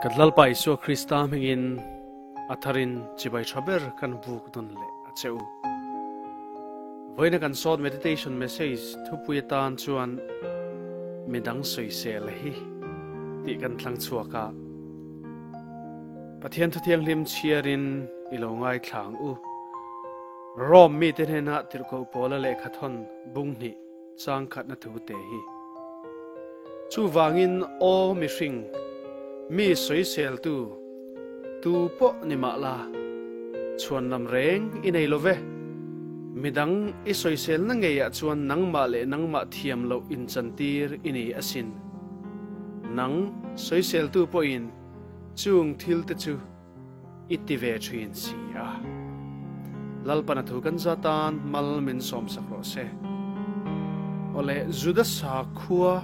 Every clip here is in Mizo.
Kan Lalpa Isua Krista hmingin a tharin chibai tha ber kan buk nawn leh a che u. Vawiina kan sawt meditation message thupui atan chuan midang sawisel hi tih kan thlang chhuak a. Pathian Thuthianghlim chhiarin i lo ngaithla ang u. Rome mite hnena tirhkoh pawla lehkhathawn bung hnih chang khatna thu te hi. Chuvangin aw mihring, mi sawiseltu, tu pawh ni mah la, chhuan lam reng i nei lo ve. Midang i sawiselna ngeiah chuan nangmah leh nangmah thiam loh inchantir i ni asin. Nang sawiseltu pawhin chung thilte chu i ti ve thin si a. Lalpana thu kan za tan mal min sawmsak rawh se. Awle Juda sakhua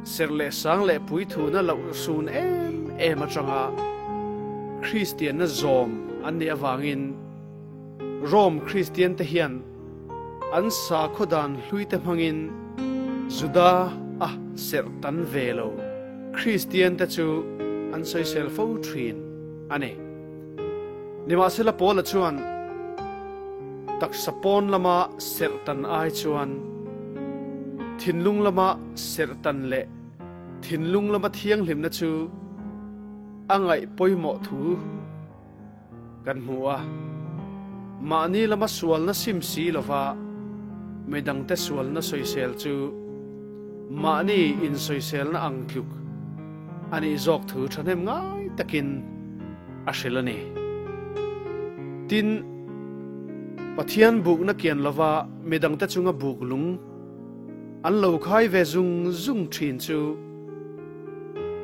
serh leh sang leh puithuna loh sun em em atanga Kristianna zawm an nih avangin Rome Kristian te hian an sakhaw dan hlui te hmangin Juda a serh tan ve lo. Kristian te chu an sawisel fo thin a ni. Nimahsela Paula chuan taksa pawn lama serh tan ai chuan thinlung lama serh tan leh thinlung lama thianghlimna chu a ngaih pawimawh thu kan hmu a. Mahni lama sualna sim si lova midangte sualna sawisel chu mahni insawiselna ang tluk a nih zawk thu thahnem ngai takin a hrilh a ni. Tin, Pathian bukna kian lova midangte chunga buk lung an lo khai ve zung zung thin chu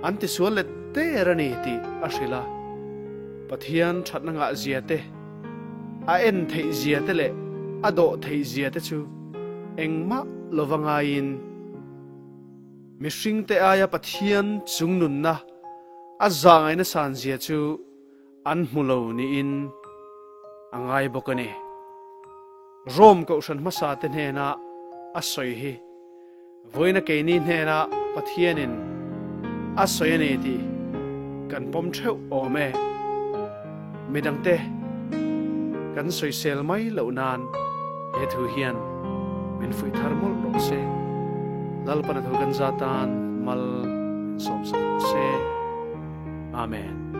an tisual let der a ni tih a hrilh a. Pathian thatna ngah zia te, a en theih zia te leh a dawh theih zia te chu engmah lova ngaiin mihringte aia Pathian chungnunna a zahngaihna san zia chu an hmu lo niin a ngai bawk a ni. Rome kohhran hmasa te hnena a sawi hi Vawiina keini hnena Pathianin a sawi a ni tih kan pawm theuh awm e. Midangte kan sawisel mai loh nan he thu hian min fuih thar mawlh rawh se. Lalpana thu kan za tan mal min sawmsak rawh se. Amen.